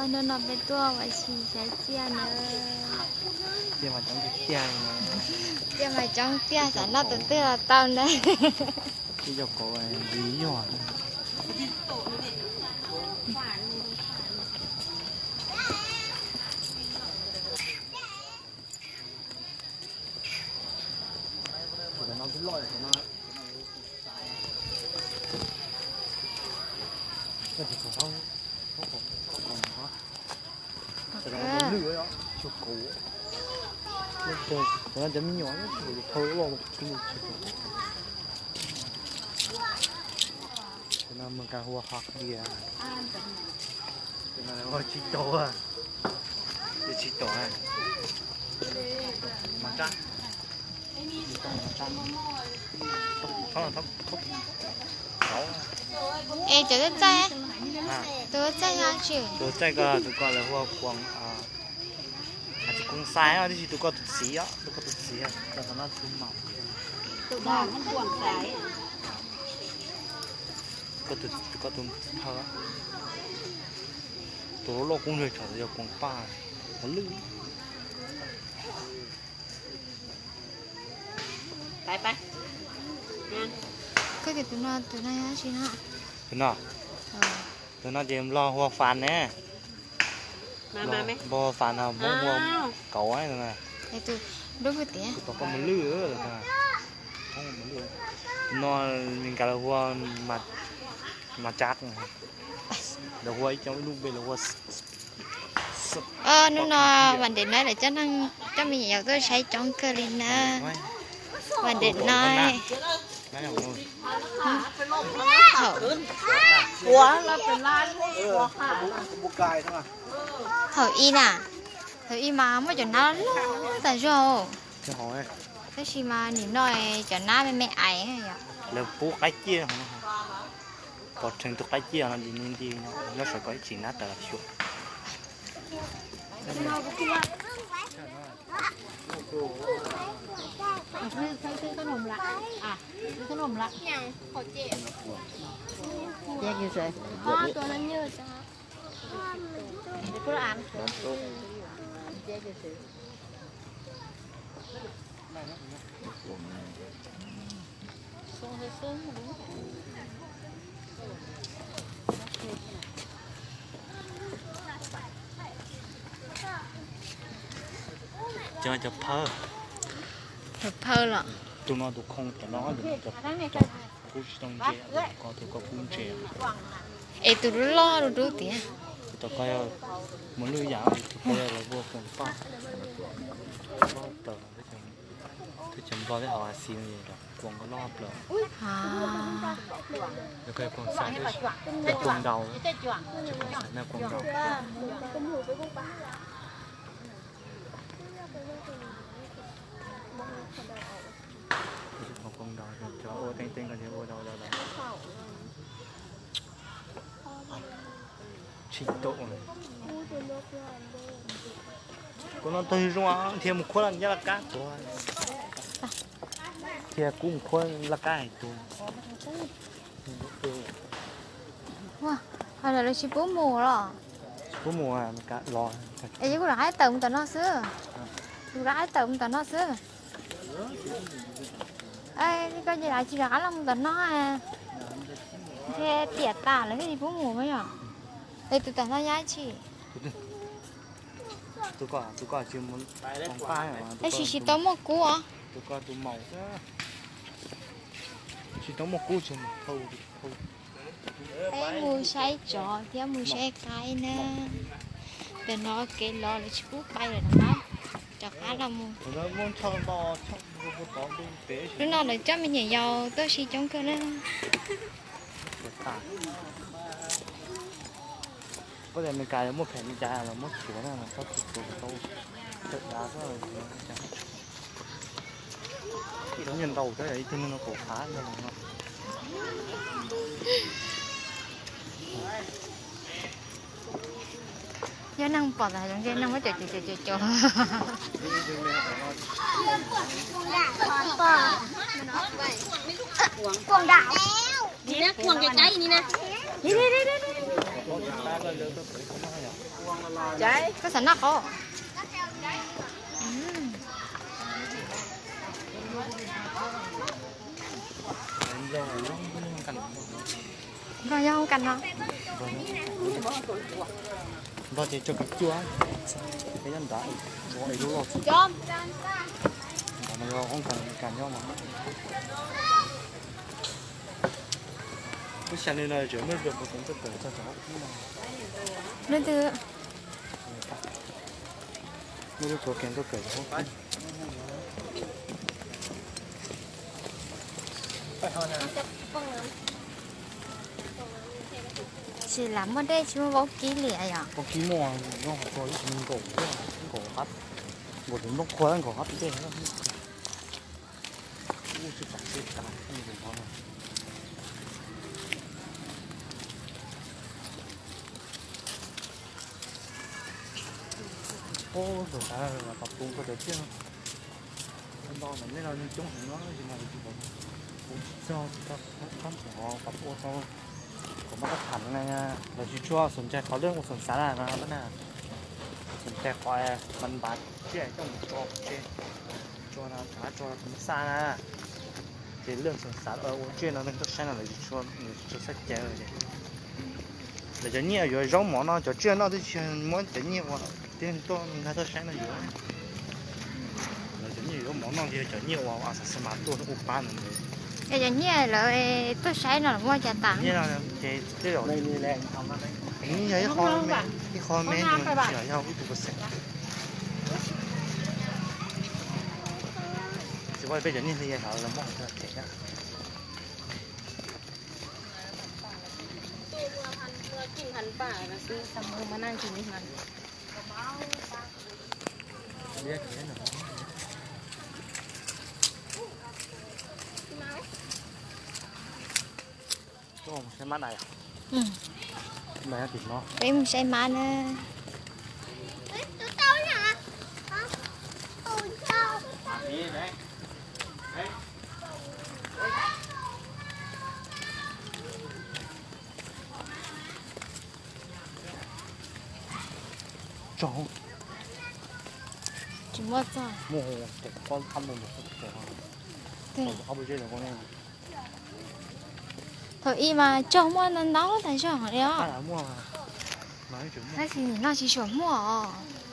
Hnub no peb tuaj ua si saib tsiaj na. Tsiaj mas coob tiag, tsiaj mas coob tiag, xav noj tus twg los tau na. Tsiaj yog kauv, ntws nyuag. Cov me nyuam, cov no Meskas hu ua hog dias, cov no hu ua tsis taus, tsis taus. Es cov txaij, tus txaij yog tsi? Tus txaij ko, tus ko lawv hu ua kuas, kuas xais, tab sis tus ko tus txiv os, tus ko tus txiv, tus ko tus maum. Tus ko tus phaw, tus loj kub ntshe tseem yog kuas paj, kuas lwj. Koj tias tus no, tus no yog dab tsi no? Tus no, tus no ces Nplog hu ua Fas ne. Nplog hu ua Fas no, Hmoob hu ua kauv na. Tus tom koj mus lwj, no Meskas lawv hu ua mas tsav, lawv hu ua ib cov lub npe lawv hu ua Hnub no Vam Ntev Nais lawv coj me nyuam yaus tuaj saib coob kawg li na. Vam Ntev Nais. Thaum ub na, thaum ub mas muaj cov nab loj tas zog, tab sis mas nim no cov nab me me ais. Lawv pub qaib ciaj, pov rhees tus qaib ciaj no nti nti nyob saum ko ib tsim nab tawm los xyuas. Cov, cov phawj, cov phawj los? Tus no tus khoo, cov no cov kub tsis tau ntse, ko tus ko kub ntse. Es tus loj loj dub dub tiag, tus ko yog mus lwj yam, tus ko yog lawv hu ua kuas paj, loj tawm. Teb chaws Nplog thiab hauv Axiv no kuas nkauj loj plaws. Kuas nraus, kuas nraus. Kuas nraus, cov ua teeb teeb ko thiaj ua dau dau dau. Tsis tau. Kuv no tug zoo thiaj mus khuab nyab laj kab tuag, thiaj kuv mus khuab laj kab hais tuag. Ho lawv tsis pub mus los? Tsis pub mus los. Es kuv rov qab tawm mus tom no xwb. Kuv rov qab tawm mus tom no xwb. Koj ces tsis rov qab los mus tom no, ntshe tiam tas lawv thiaj tsis pub mus mas yom. Es tus tom no yog dab tsi? Tab sis tsis tau muaj kub os. Tsis tau muaj kub, peb mus saib tsov thiab mus saib qaib na. Tam no kev los lawv tsis pub pais lawm na, rov qab los mus. Hnub no lawv coj me nyuam yaus tuaj si coob kawg na. Koj tias Amelikas muaj phem li cas los muab tshuav na, txhob tshuav tshuav tau, tawm dav xwb. Ib tug nyiaj ntau thiab ib tug nyiaj no kaum phav ntag no. Yog neeg pom tas zoo ntshe neeg muab caum caum caum caum. Koj xav noj qhov? Nrog yog hoob kas no. Nrog ces tso kwv cuaj, nyob nrad, ua es lub loj xwb. Nrad no yog hoob kas Amelikas nyob mas. Lub xya li no tseem muaj cov qhov kev tuaj kawm txog cov qub no. Muaj cov qhov kev tuaj kawm cov qub. Tsis lam muaj dej tsis muaj vaub kib li yom. Vaub kib muaj, nyob hauv ko ib tsis muaj nkaus, nkaus qab, nkaus tus nplooj qhua nkaus qab dej. Ub, tus xav pab pum koj cov tsiaj no. Ntau ntau ntawm nej no coob heev no, tsis mas tsis pom, kuv tsis txog tsis tau qab pum pab pum tau. Kuv mas koj tham na, lawv tsis tshua xom ncai qhov lej ua xom xav na no na. Xom ncai qhov npav npav tsiaj coj mus tso tse, tso na, tso tso xa na. Ces lej xom xav ua tsiaj no nej tuaj saib no lawv tsis tshua xav cai. Lawv cov nyiaj yuav zaub mov no, cov tsiaj noj twb tsis muab cov nyiaj uas tib neeg tuaj nkag tuaj saib no yuav. Lawv cov nyiaj yuav zaub mov no ces cov nyiaj uas a xav xav mas tuaj ua pab no. Es cov nyiaj lawv tuaj saib no los muaj cas tas? Nyiaj no ces tej zaum yog ib qho me, ib qho me no tsis yog ib tug pes xees. Tsis paub peb cov nyiaj li lawv muab hais tias Peb mus saib mab na. Tsis muaj txog. Thaum ub mas tsog muaj ntau ntau tas zog li os. Tab sis nim no tsis tshua muaj os.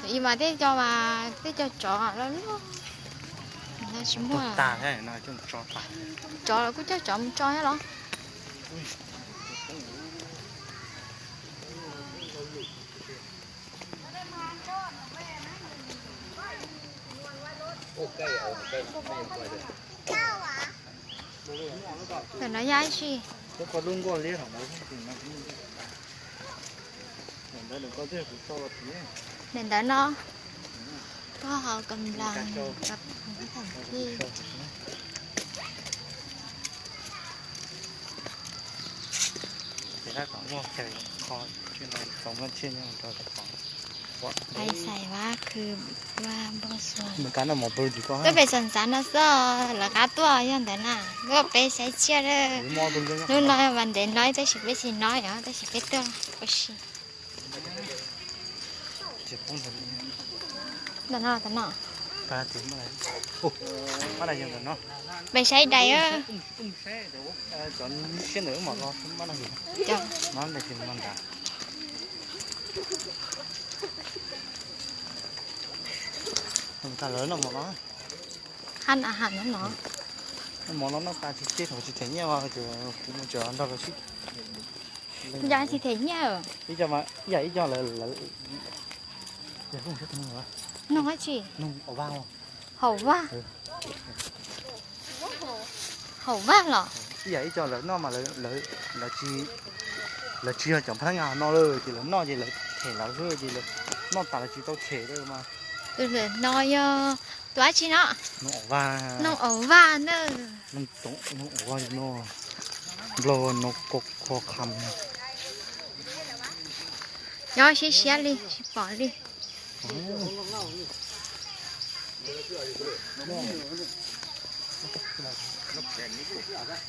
Thaum ub mas tej co mas tej co tsov loj loj, nim no tsis muaj. Tsov los kuj coj tsov mus tso thiab los. Ntawm no yog dab tsi? Ntawm ntawd no, koj ho kam las kab tham thiab. Peb xaiv vaj khw vaj npog xua. Tuaj pem xom xav no xwb, lawv qab tuaj yog ntawd na. Tuaj peb saib tsiaj. Hnub no mas ntev no tab sis peb tsis no os, tab sis peb tuaj ua si. Ntawm no, ntawm no. Peb saib dais. Lawv noj mov no, hab na has no. Mov no noj tas tsis tseg thaum tsis them nyiaj ces kuv mus tsev nrog lawv sib. Yog tsis them nyiaj. Ib co mas ib yam ib co lawv, lawv nug dab tsi? Nug haum vaj. Haum vaj? Haum vaj los? Ib yam ib co lawv noj mas lawv, lawv tsis yog cov phab nyas no lawm ces lawv noj ces lawv them lawv xwb ces lawv noj tas lawv tsis tau them lawm mas. Tus lawm no yog tus dab tsi no? Noog haum vaj na. Noog haum vaj no, nplog no ko kho kham. Nyob siab siab li tsis pom li.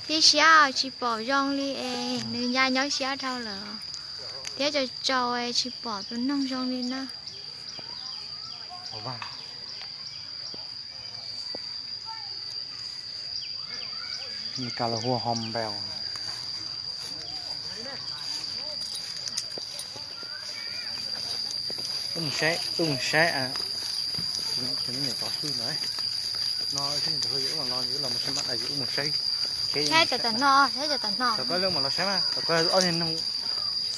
Siab siab tsis pom zoo li es nws ya nyob siab dhau lawm. Thiab tsaus tsaus tsis pom tus noog zoo li na. Meskas los hu hornbill. Wb mus saib, wb mus saib, cov xwb no. No wb los mus saib mas, wb mus saib. Saib tom tom no, saib tom tom no. Tom koj wb mam los saib mas, tom koj ob niag noog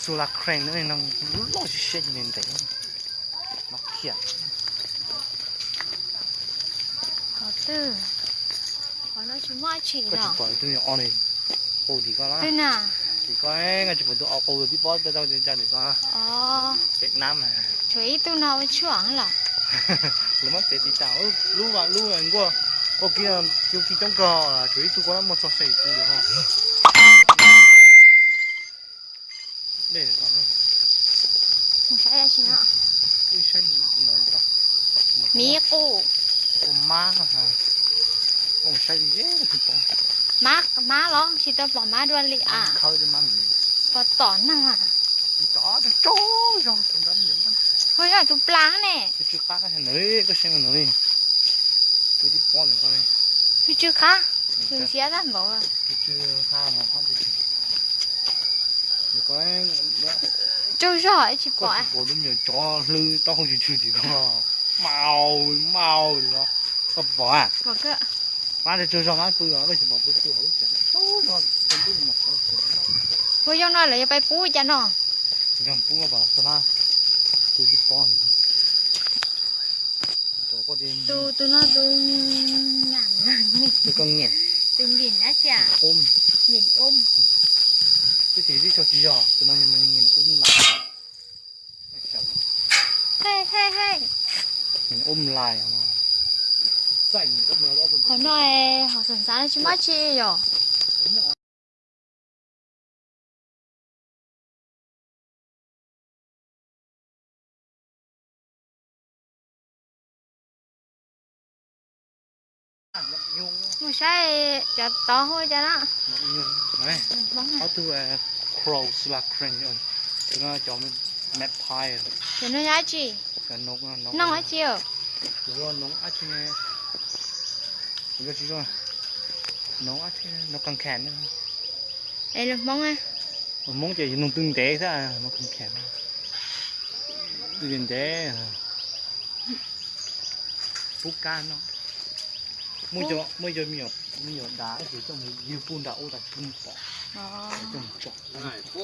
Sula Crane, ob niag noog loj loj siab siab ntev. Mas khiam. Qhov twg? Qhov no tsis muaj dab tsi li. Koj tsis pom tus nyuam o li qau tim koj lawm. Twg na? Tim koj, koj tsis pom tus o qau tib pob tau tau tim koj. Tshuav ib tug no ua tshuaj lawm. Lawv muab tsev tim tas, lub, lub nkuaj, koj kiv, kiv coob kawg, tshuav ib tug koj muaj txog xya yim tus lawm. Mus saib dab tsi no? Miv qus. Qus mab, mus saib ze, mab los tsis tau pom mab dua li a. Pom tom neeg a. Hu yog tus plas ne. Tsw qab, koj saib no li. Tsw qab, tsw xiab tag npaum. Tsaug zog tsis pom. Pom lub me nyuam tsov hlwb taub hau tsw tsw tim koj. Mau, mau li no. Koj pom a? Pom kawg. Mab tsaug zog mab pw os, koj tsis pom pw pw hauv lub tsev. Ua zoo no lawv yuav pais pub cas no? Yog pub pas xab lab, tus tib pob. Tus, tus no tus, tus koj nyiam, tus nkim dab tsi a? Nkim ub. Twb tsis, twb tsis yog, tus no yog nkim ub lais. Nkim ub lais no. Qhov no hauv xeev xav no tsis muaj dab tsi yom. Mus saib cov tod hu cas na. Ob tug crow, sula crane, tus no cov magpie. Cov no yog dab tsi? Noog dab tsi? Noog dab tsi? Noog dab tsi? Noog khees khees. Es lus Hmoob, lus Hmoob ces yog noog twb ntev xwb, noog khees khees, twb ntev ntev. Pub kab no. Muaj cov, muaj cov me nyuam dav ces coj mus ywg pub nram ub tas tsis pub pom. Coj mus tsom. Twb,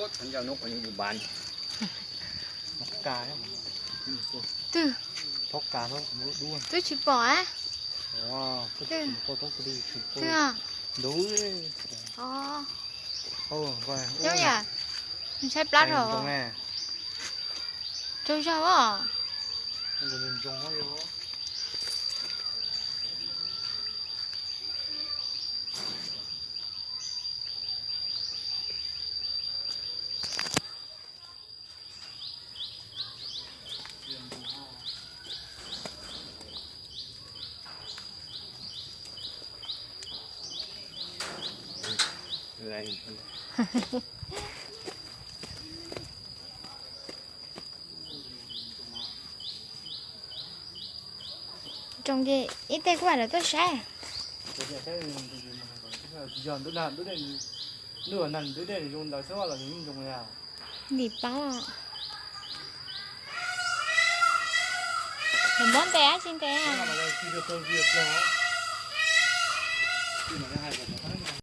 twb tsis pom. Twb, nyob yam, saib plab rau. Tsaug zog os. Tsoom ces ib teg kuj mam li tuaj saib. Nws paub. Lawv muab ntes dab tsi ntes?